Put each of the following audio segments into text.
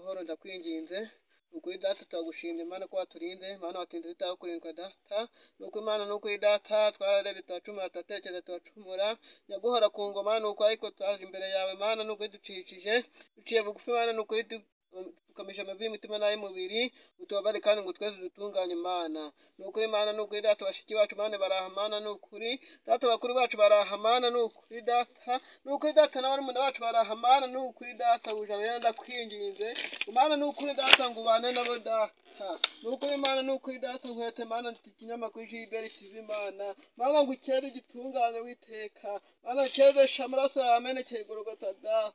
Amahoro ndakwinginze. Nukuri Data turagushimye Mana ko waturinze, Mana watinze tutakurindwa Data. Nuko Imana nukuri Data twararebye turacumura, turatekereza turacumura, nyaguhora ku ngoma nuko ariko twaje imbere yawe Mana nukuri ducishije, duciye bugufi Mana nukuri dupfukamisha amavi y'imitima n'ay'umubiri, utubabare kandi ngo twese dutunganye Mana. Nukuri Mana nukuri Data bashiki bacu Mana baraha Mana nukuri Data bakuru bacu baraha Mana nukuri Data, nukuri Data n'abarumuna bacu baraha Mana nukuri Data buja bera ndakwinginze Mana nukuri Data ngo ubane nabo Data. Nukuri Mana nukuri Data nkwete Mana ikinyamakuru Gilbert TV Mana, Mana ngo ukere igitungane witeka, Mana ukereshe amaraso yawe amenekeye Golgotha Data.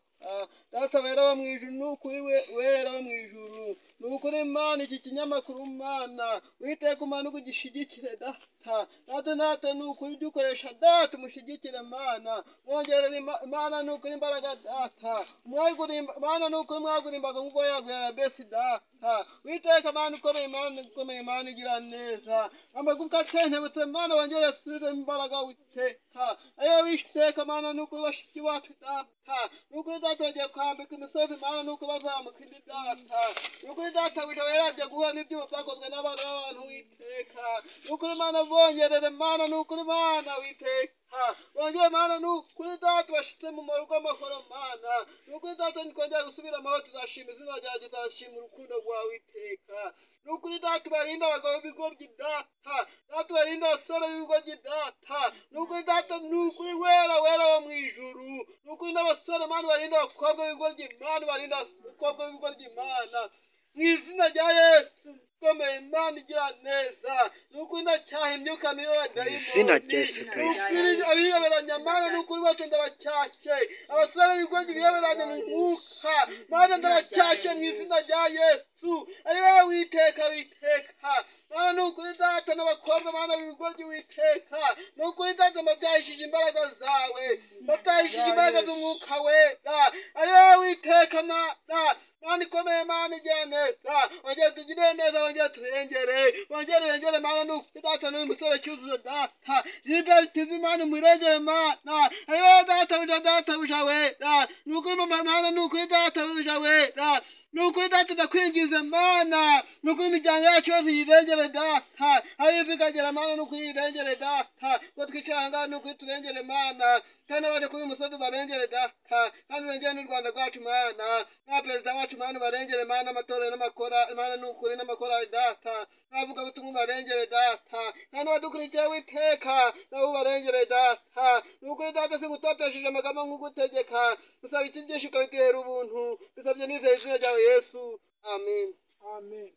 Data wera wo mw'ijuru nukuri wera wo mw'ijuru nukuri Mana iki kinyamakuru Mana witeka Mana ugishigikire Data. Data nata nukuri ujye ukoresha Data umushigikire Mana, mwongerere Mana nukuri imbaraga Data, Mana nukuri mwagura imbaga nk'uko yaguye Yabesi Data. Witeka Mana ukomeye Mana ukomeye Mana igira neza, amagufwa atentebutse Mana wongere asubize imbaraga witeka. Ayo witeka Mana nukuri bashiki bacu Data, nukuri Data bagiye kwambika imisozi Mana nuko bazamuka indi Data. Nukuri Data buja yaragiye guhura n'ibyuma byakozwe n'abana b'abantu witeka. Nukuri Mana bongerere Mana nukuri Mana witeka, bongere Mana nukuri Data bashitse mu rugo amahoro Mana. Nukuri Data nitwongera gusubira amahoro tuzashima izina ryawe, tuzashima urukundo rwawe witeka. Nukuri Data barinde abagabo b'ibigoryi Data, Data barinde abasore b'ibigoryi Data. Nukuri Data nukuri wera wera wo mw'ijuru, nukuri n'abasore Mana barinde abakobwa b'ibigoryi Mana, barinde abakobwa b'ibigoryi Mana. Mu izina rya Yesu ukomeye Imana igira neza, nukuri ndacyaha imyuka mibi y'abadayimoni. Izina rya Yesu Kristo. Nukuri abiyoberanya Mana nukuri bose ndabacyashye, abasore b'ibigoryi biyoberanya mu mwuka Mana ndabacyashye mu izina rya Yesu. Ari wowe witeka witeka Mana nukuri Data n'abakobwa Mana b'ibigoryi witeka, nukuri Data mbabyahishije imbaraga zawe, mbabyahishije imbaraga z'umwuka wera. Ari wowe witeka Mana, Mana ikomeye Mana igira neza, wongere tugirire neza, wongere turengere, wongere urengere Mana nukuri Data n'uyu musore Cyuzuzo Data, Gilbert TV Mana umurengere Mana. Ari wowe Data buja Data buja wera, nukuri mama Mana nukuri Data buja wera, nukuri Data ndakwingiza Mana, nukuri imiryango yacu yose yirengere Data, aho iva ikagera Mana nukuri yirengere Data, ngo twicara aha ngaha nukuri turengere Mana, kandi abaje kuri uyu musozi barengere Data, kandi urengere n'u Rwanda rwacu Mana, na perezida wacu Mana barengere Mana, amatorero n'amakora Mana nukuri n'amakorali Data, n'abavuga butumwa barengere Data, kandi abadukurikiye witeka nabo barengere Data. Nukuri Data singutotesheje amagambo nk'ugutegeka, usaba iki byinshi ukabitera ubuntu, bisabye nizeye izina ryawe Yesu, amen. Amen.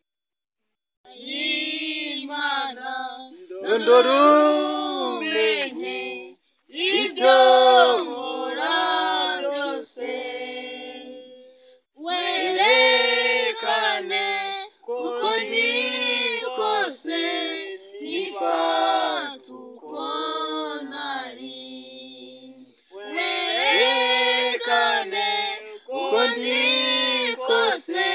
Imana Ndorumenye ibyo nkora byose, werekane uko ndi kose, nifate uko nari. Werekane uko ndi kose,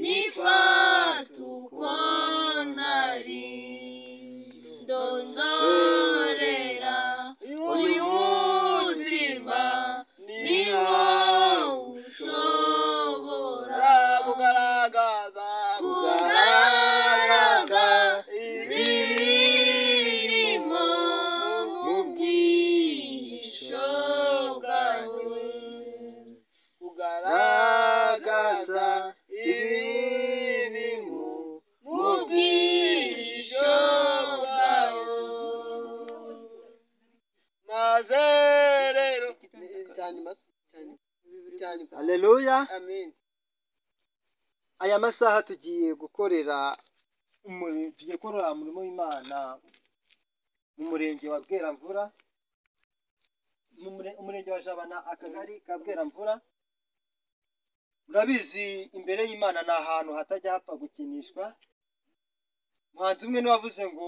nifate uko nari. Ndondorera uyu mutima, niwo ushobora kugaragaza kugaragaza ibirimo mu bwihisho bwawe. Kugaragaza ibirimo Mu bwihisho bwawe. Maze rero cyanyuma. Haleluya. Amen. Aya masaha tugiye gukorera tugiye gukorera umurimo w'Imana mu murenge wa Bweramvura, mu umurenge wa Jabana, akagari ka Bweramvura. Murabizi imbere y'Imana ni ahantu hatajya hapfa gukinishwa. Umuhanzi umwe niwe wavuze ngo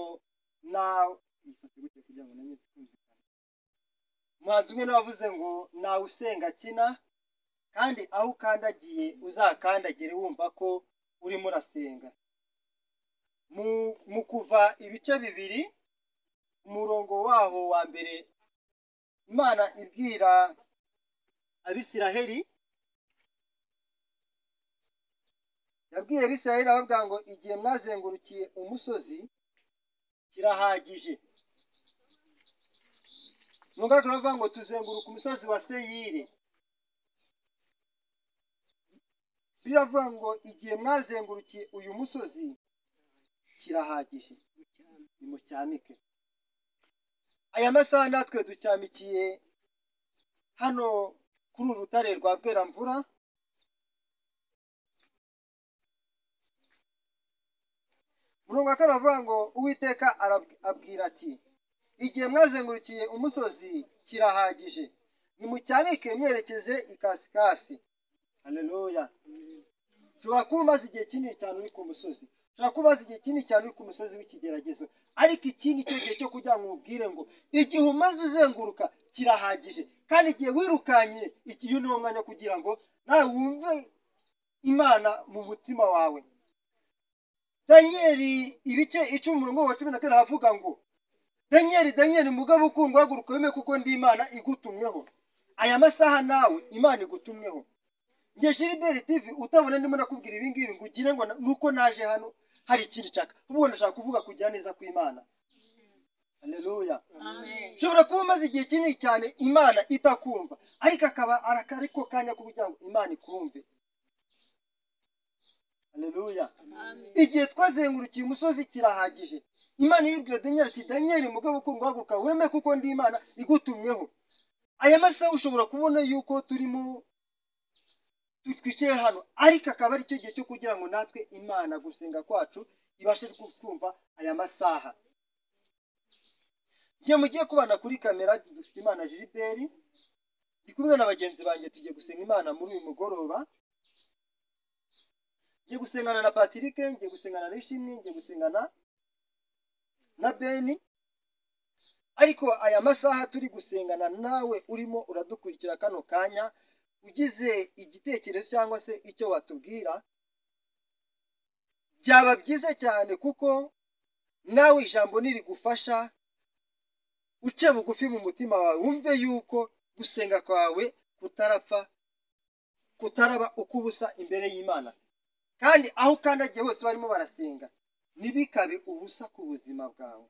umuhanzi umwe niwe wavuze ngo nawe usenga akina, kandi aho ukandagiye uzakandagire wumva ko urimo urasenga. Mu kuva ibice 2 umurongo waho wa mbere, Imana ibwira Abisiraheli Yabwiye Abisirayeli ababwira ngo igihe mwazengurukiye umusozi kirahagije. Nubwo turavuga ngo tuzenguruka umusozi wa Seyiri, biravuga ngo igihe mwazengurukiye uyu musozi kirahagije, nimucyamike. Aya masaha natwe ducyamikiye hano kuri uru rutare rwa Bweramvura. Umurongo wa kane aravuga ngo Uwiteka abwira ati igihe mwazengurukiye umusozi kirahagije, nimucyamike mwerekeze ikasikasi. Haleluya. Ushobora kuba umaze igihe kinini cyane uri ku musozi, ushobora kuba umaze igihe kinini cyane uri ku musozi w'ikigeragezo, ariko iki ni cyo gihe cyo kugira ngo ubwire ngo igihe umaze uzenguruka kirahagije, kandi igihe wirukanye iki ni wo mwanya kugira ngo nawe wumve Imana mu mutima wawe. Danieli ibice 10 umurongo wa 12 havuga ngo Danieli, Danieli mugabo ukundwa, haguruka weme kuko ndi Imana igutumyeho. Aya masaha nawe Imana igutumyeho. Nge Gilbert TV utabona ndimo nakubwira ibi ngibi ngo ugire ngo nuko naje hano hari ikintu nshaka, ubwo ndashaka kuvuga kugira neza kw'Imana. Haleluya. Amen. Ushobora kuba umaze igihe kinini cyane Imana itakumva, ariko akaba ariko kanya kugira ngo Imana ikumve. Haleluya. Amen. Igihe twazengurukiye umusozi kirahagije. Imana yibwira Daniel ati Daniel mugabo ukundwa, haguruka weme kuko ndi Imana igutumyeho. Aya masaha ushobora kubona yuko turimo twicaye hano, ariko akaba ari cyo gihe cyo kugira ngo natwe Imana gusenga kwacu ibashe kumva aya masaha. Ngiye mugiye kubana kuri kamera dufite Imana Gilbert, ndi kumwe na bagenzi banjye, tugiye gusenga Imana muri uyu mugoroba. Ngiye gusengana na Patrick, ngiye gusengana na Ishimwe, ngiye gusengana na Beni. Ariko aya masaha turi gusengana nawe urimo uradukurikira kano kanya, ugize igitekerezo cyangwa se icyo watubwira byaba byiza cyane, kuko nawe ijambo nirigufasha uce bugufi mu mutima wawe, wumve yuko gusenga kwawe kutarapfa, kutaraba ukubusa imbere y'Imana. Kandi aho ukandagiye hose barimo barasenga, ntibikabe ubusa ku buzima bwawe.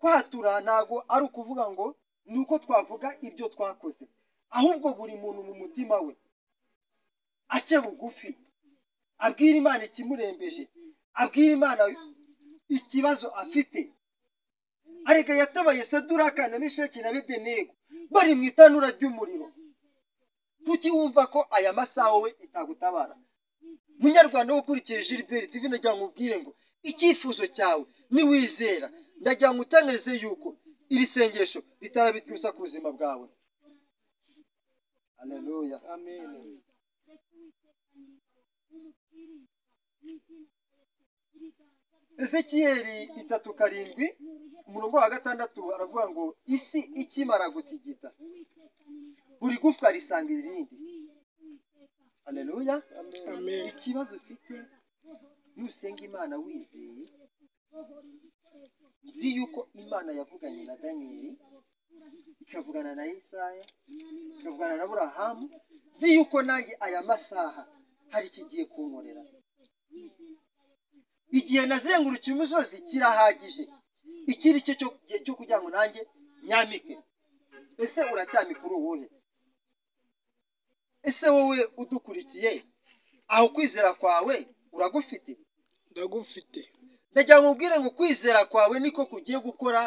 Kwatura ntago ari ukuvuga ngo nuko twavuga ibyo twakoze, ahubwo buri muntu mu mutima we ace bugufi, abwira Imana ikimurembeje, abwira Imana ikibazo afite. Ariko yatabaye Saduraka na Meshaki na Abedenego bari mu itanura ry'umuriro. Kuki wumva ko aya masaha wowe itagutabara? Munyarwanda ukurikije Gilbert TV, ndagira ngo ubwire ngo icyifuzo cyawe niwizera, ndagira ngo utangarize yuko iri sengesho ritarabitusa ku buzima bwawe. Haleluya. Amen. Ezekiyeli 3:7 umurongo wa 6 aravuga ngo isi ikimara gutigita buri gufwa risanga irindi. Haleluya. Amen. Ikibazo ufite nusenga Imana wizeye, nzi yuko Imana yavuganye na Danieli, ikavugana na Isaya, ikavugana na Aburahamu, nzi yuko nanjye aya masaha hari ikigiye kunkorera. Igihe nazengurukiye umusozi kirahagije, iki ni cyo gihe cyo kugira ngo nanjye nyamike. Ese uracyamika uri uwuhe? Ese wowe udukurikiye, aho kwizera kwawe uragufite? Ndagufite. Ndagira ngo ubwire ngo kwizera kwawe niko kugiye gukora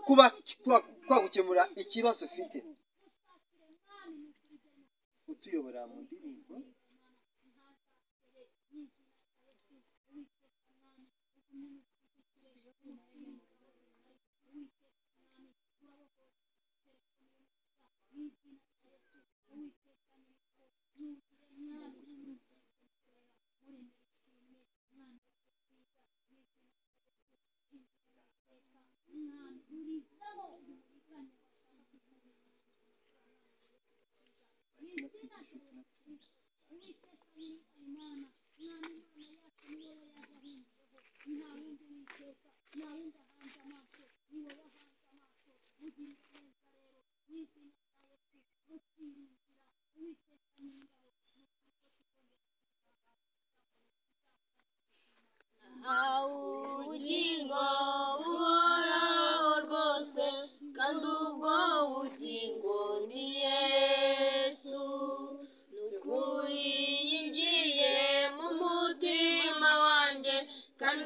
kuba kwagukemura ikibazo ufite. Utuyobora mu ndirimbo.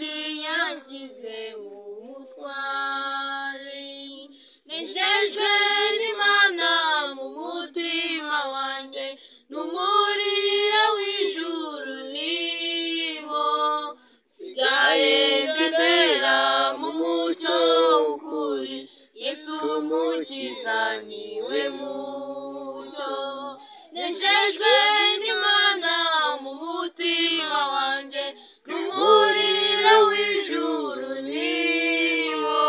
kandi yangize umutware. Nejejwe n'Imana mu mutima wanjye, n'umuriro w'ijuru ndimo. Nsigaye ngendera mu mucyo w'ukuri, Yesu Umukiza niwe mucyo. Nejejwe n'Imana mu mutima wanjye, n'umuriro w'ijuru ndimo.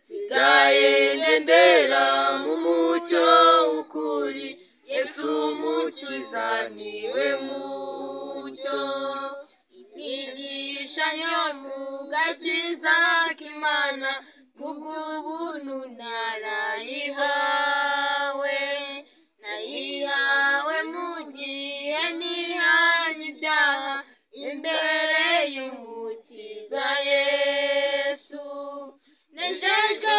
Nsigaye ngendera mu mucyo w'ukuri, Yesu Umukiza niwe mucyo. Imigisha yo mu gakiza k'Imana, kubw'ubuntu narayihawe. Nayihawe mu gihe nihanye ibyaha, imbere y'Umukiza Yesu. Nejejwe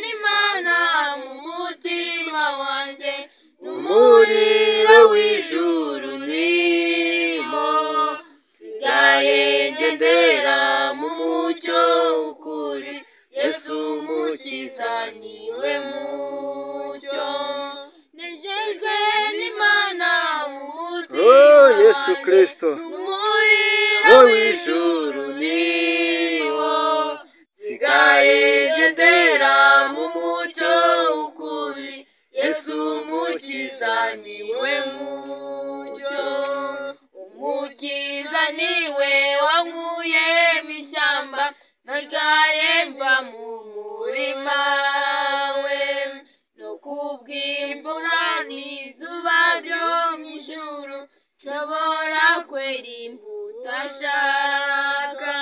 n'Imana mu mutima wanjye, Umuriro w'ijuru ndimo. Nsigaye ngendera mu mucyo w'ukuri, Yesu Umukiza niwe mucyo. Nejejwe n'Imana mu mutima Oh, Yesu wanjye, Kristo. n'umuriro w'ijuru ndimo. Nsigaye ngendera mu mucyo w'ukuri, Yesu Umukiza niwe mucyo. Umukiza niwe wankuye mu ishyamba, nsigaye mba mu murima we. No kubw'imvura n'izuba byo mu ijuru, nshobora kwera imbuto ashaka.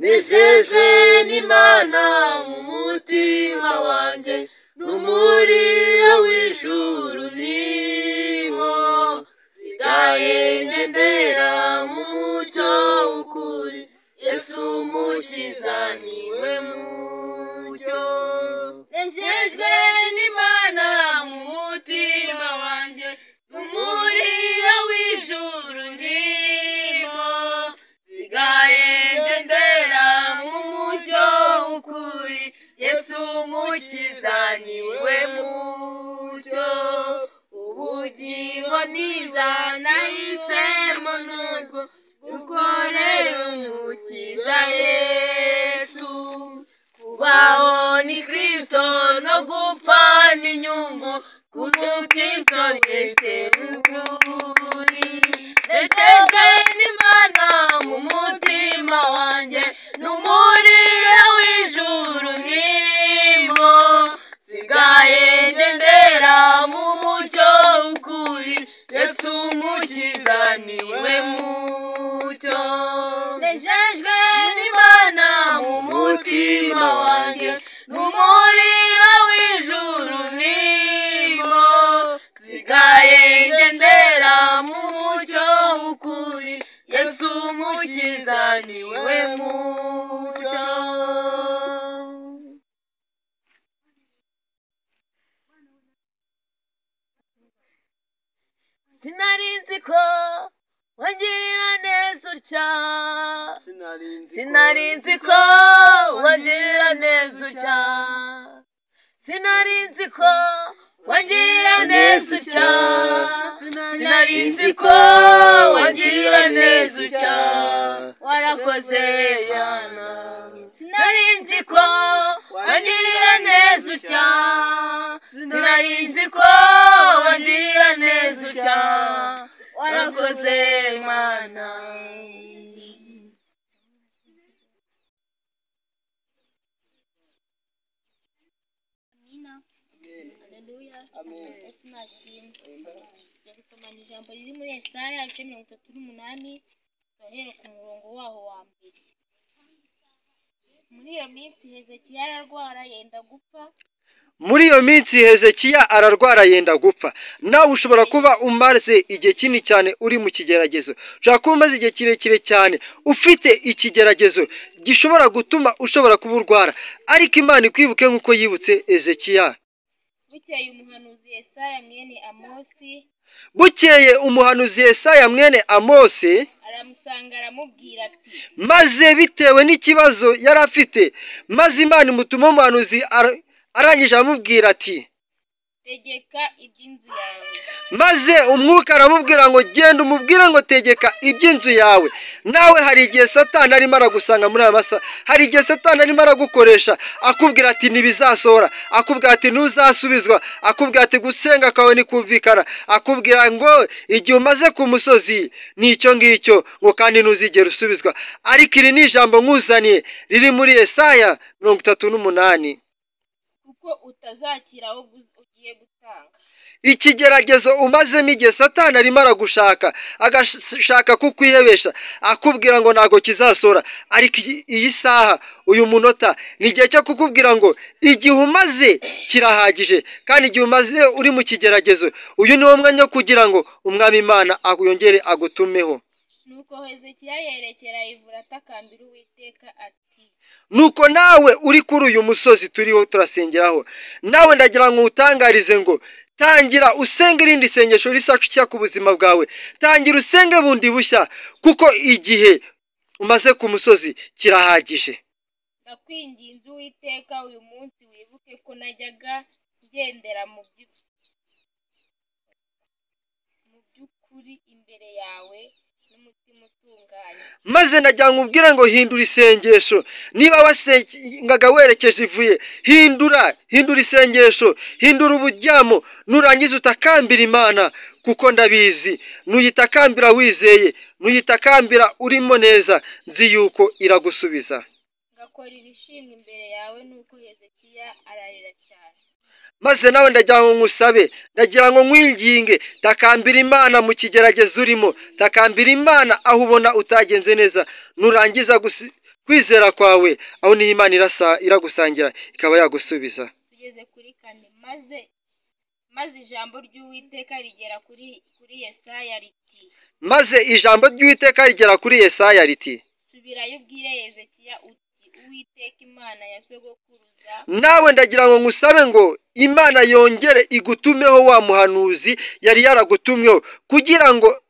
Nejejwe n'Imana mu mutima wanjye, n'umuriro w'ijuru ndimo. Nsigaye ngendera mu mucyo w'ukuri, Yesu Umukiza niwe mucyo. Nejejwe n'Imana mu mutima wanjye, n'umuriro w'ijuru ndimo. Nsigaye ngendera mu mucyo w'ukuri, Yesu Umukiza niwe mucyo. Ubugingo niza nahisemo nubwo gukorera Umukiza Yesu. Kubaho ni Kristo no gupfa ni inyungu, kubw'Ukristo wese ukuri. Nejejwe n'Imana mu mutima wanjye, n'umuriro w'ijuru ndimo. Nsigaye ngendera mu mucyo w'ukuri, Yesu Umukiza niwe mucyo. Nejejwe n'Imana mu mutima wanjye, n'umuriro w'ijuru ndimo. Nsigaye ngendera mu mucyo w'ukuri, Yesu Umukiza niwe mucyo. Sinari nzi ko wangirira neza utya, sinari nzi ko wangirira neza utya, sinari nzi ko wangirira neza utya, sinari nzi ko wangirira neza utya, warakoze Yana. Sinari nzi ko wangirira neza utya, sinari nzi ko wangirira neza utya, warakoze Mana. Amina. Haleluya. Amen. Yesu nashimwe. Tugiye gusomana ijambo riri muri Yesaya ibice 38, turahera ku murongo waho wa mbere. Muri iyo minsi Hezekiya ararwara yenda gupfa. Muri iyo minsi Hezekiya ararwara yenda gupfa. Nawe ushobora kuba umaze igihe kinini cyane uri mu kigeragezo, ushobora kuba umaze igihe kirekire cyane ufite ikigeragezo gishobora gutuma ushobora kuba urwara, ariko Imana ikwibuke nk'uko yibutse Hezekiya. Bukeye umuhanuzi Yesaya mwene Amosi Bukeye umuhanuzi Yesaya mwene Amosi aramusanga. Aramusanga aramubwira ati, Maze bitewe n'ikibazo yari afite, maze Imana imutuma umuhanuzi, arangije aramubwira ati, tegeka iby'inzu yawe. Maze umwuka aramubwira ngo genda umubwire ngo tegeka iby'inzu yawe. Nawe hari igihe Satani arimo aragusanga muri aya masaha, hari igihe Satani arimo aragukoresha akubwira ati ntibizasohora, akubwira ati ntuzasubizwa, akubwira ati gusenga kwawe ntikumvikana, akubwira ngo igihe umaze ku musozi ni icyo ngicyo, ngo kandi ntuzigere usubizwa. Ariko iri ni ijambo nkuzaniye riri muri Yesaya 38. Kuko utazakira aho ugiye gutanga. Ikigeragezo umazemo igihe Satani arimo aragushaka, agashaka kukwihebesha, akubwira ngo ntabwo kizasora. Ariko iyi saha, uyu munota, ni igihe cyo kukubwira ngo igihe umaze kirahagije, kandi igihe umaze uri mu kigeragezo, uyu ni wo mwanya wo kugira ngo Umwami Imana yongere agutumeho. Nuko Hezekiya yerekera ivura atakambira Uwiteka ati, Nuko nawe uri kuri uyu musozi turiho turasengeraho, nawe ndagira ngo utangarize ngo tangira usenge irindi sengesho risa ku buzima bwawe, tangira usenge bundi bushya, kuko igihe umaze ku musozi kirahagije. Ndakwinginze Uwiteka, uyu munsi wibuke ko najyaga ngendera mu by'ukuri imbere yawe n'umutima utunganye. Maze nagira ngo ubwire ngo hindura isengesho. Niba wasengaga werekeje ivuye, hindura isengesho, hindura uburyamo, nurangiza utakambira Imana, kuko ndabizi nuyitakambira wizeye, nuyitakambira urimo neza, nzi yuko iragusubiza. Ngakora ibishimwa imbere yawe. Nuko Hezekiya ararira cyane. Maze nawe ndagira ngo nkusabe, ndagira ngo nkwinginge, takambira Imana mu kigeragezo urimo, takambira Imana aho ubona utagenze neza, nurangiza kwizera kwawe, aho niyo Imana iragusangira ikaba yagusubiza. Tugeze kuri 4. Maze ijambo ry'Uwiteka rigera kuri Yesaya riti, Maze ijambo ry'Uwiteka rigera kuri Yesaya riti, subirayo ubwire Hezekiya uti Uwiteka Imana ya sogokuruza. Nawe ndagira ngo nkusabe ngo Imana yongere igutumeho wa muhanuzi yari yaragutumyeho, kugira ngo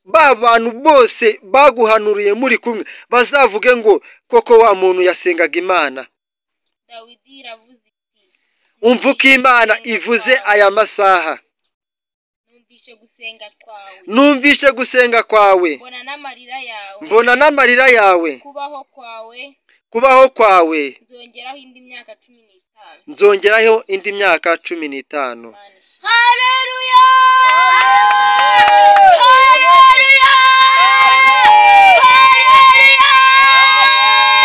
ba bantu bose baguhanuriye muri kumwe bazavuge ngo koko wa muntu yasengaga Imana. Dawidi iravuze iti, Umva uko Imana ivuze aya masaha. Numvishe gusenga kwawe, Numvishe gusenga kwawe, mbona n'amarira yawe, mbona n'amarira yawe, kubaho kwawe, kubaho kwawe, nzongeraho indi myaka 15. Nzongeraho indi myaka 15. Haleluya! Haleluya!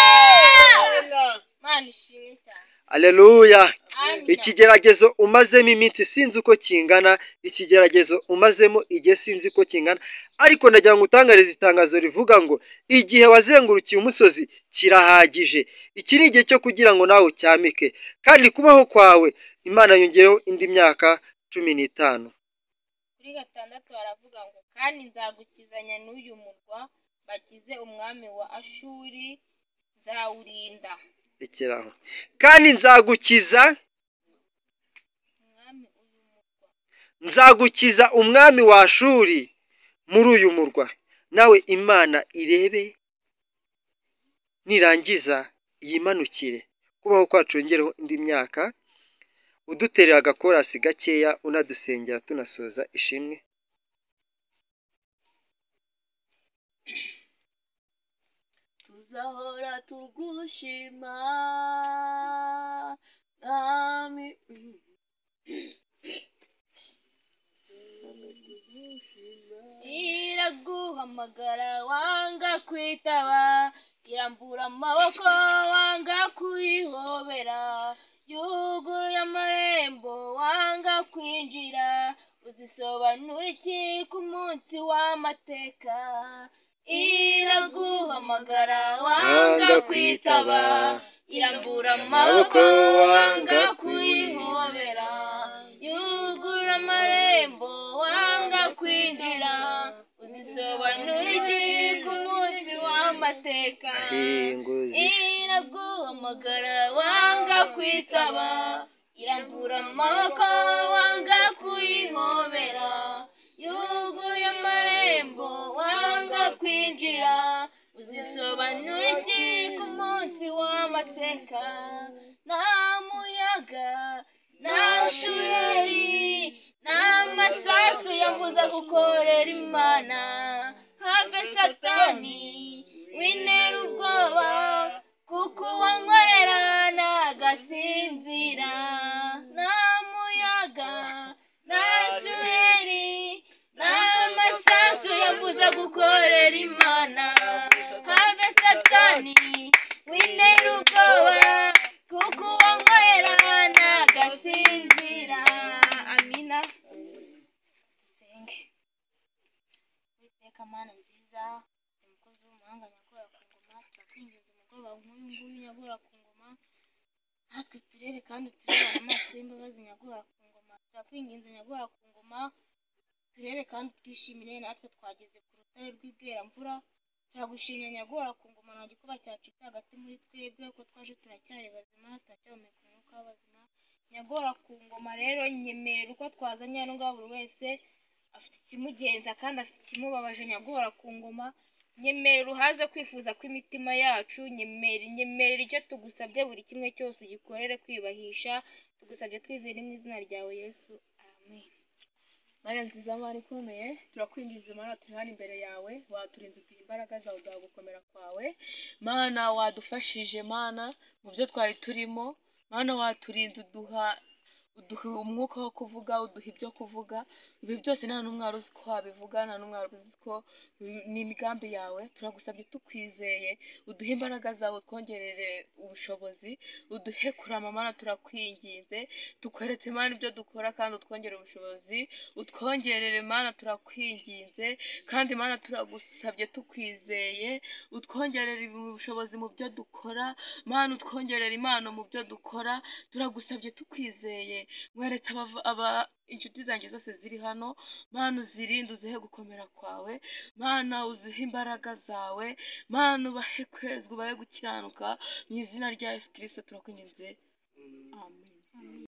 Haleluya! Imana ishimwe cyane. Haleluya. Amina. Ikigeragezo umazemo iminsi sinzi uko kingana, ikigeragezo umazemo igihe sinzi uko kingana, ariko ndagira ngo utangarize itangazo rivuga ngo igihe wazengurukiye umusozi kirahagije. Iki ni igihe cyo kugira ngo nawe ucyamike, kandi kubaho kwawe Imana yongereho indi myaka 15. Kuri 6 haravuga ngo kandi nzagukizanya n'uyu murwa, bakize umwami wa Ashuri, nzawurinda. Rekeraho. Kandi nzagukiza Umwami uyu murwa. Nzagukiza umwami wa Ashuri muri uyu murwa. Nawe Imana irebe, nirangiza yimanukire. Kubaho kwacu yongereho indi myaka, uduterera agakorasi gakeya, unadusengera tunasoza ishimwe. Tuzahora tugushima Mwami, Iraguhamagara wanga kwitaba, irambura amaboko wanga kuyihobera, yuguruye amarembo wanga kwinjira, uzisobanura iki ku munsi w'amateka? Iraguhamagara wanga kwitaba, irambura amaboko wanga kuyihobera, yugurura amarembo wanga kwinjira, uzisobanura iki ku munsi w'amateka? Iraguhamagara wanga kwitaba, irambura amaboko wanga kuyihobera, yuguruye amarembo wanga kwinjira, Nsobanura iki ku munsi w'amateka? Nta muyaga, nta shureri, nta masasu yambuza gukorera Imana. Have Satani wintera ubwoba, kuko uwankorera ntagasinzira. Nta muyaga, nta shureri, nta masasu yambuza gukorera Imana. Have Satani wintera ubwoba, kuko uwankorera ntagasinzira. Amina. Dusenge. Uwiteka Mana nziza, umukozi w'umuhanga nyagora ku ngoma, turakwinginze umugoroba nk'uyu nguyu nyagora ku ngoma, natwe turebe kandi uturebane amaso y'imbabazi nyagora ku ngoma. Turakwinginze nyagora ku ngoma, turebe kandi twishimire, natwe twageze ku rutare rw'ibweramvura. Turagushimye nyagora ku ngoma, nta gikuba cyacitse hagati muri twebwe, kuko twaje turacyari bazima, turacyahumeka umwuka w'abazima. Nyagora ku ngoma rero nyemerera uko twazanye hano ngaha, buri wese afite ikimugenza kandi afite ikimubabaje. Nyagora ku ngoma, nyemerera uhaze kwifuza kw'imitima yacu, nyemerera icyo tugusabye buri kimwe cyose ugikorere kwiyubahisha. Tugusabye twizeye mu izina ryawe Yesu, amen. Mana nziza, Mana ikomeye, turakwinginze Mana, turi hano imbere yawe, waturinze uduha imbaraga zawe, uduha gukomera kwawe. Mana wadufashije, Mana mu byo twari turimo, Mana waturinze uduha umwuka wo kuvuga, uduha ibyo kuvuga. Ibi byose nta n'umwe wari uzi ko wabivuga, nta n'umwe wari uzi ko ni imigambi yawe. Turagusabye tukwizeye, uduhe imbaraga zawe, utwongerere ubushobozi, uduhe kurama Mana, turakwinginze, tukweretse Mana ibyo dukora kandi utwongerere ubushobozi, utwongerere Mana, turakwinginze, kandi Mana turagusabye tukwizeye, utwongerere ubushobozi mu byo dukora, Mana utwongerere impano mu byo dukora, turagusabye tukwizeye. Mweretse inshuti zanjye zose ziri hano, Mana uzirinde, uzihe gukomera kwawe, Mana uzihe imbaraga zawe, Mana ubahe kwezwa, ubahe gukiranuka, mu izina rya Yesu Kristo turakwinginze, amen.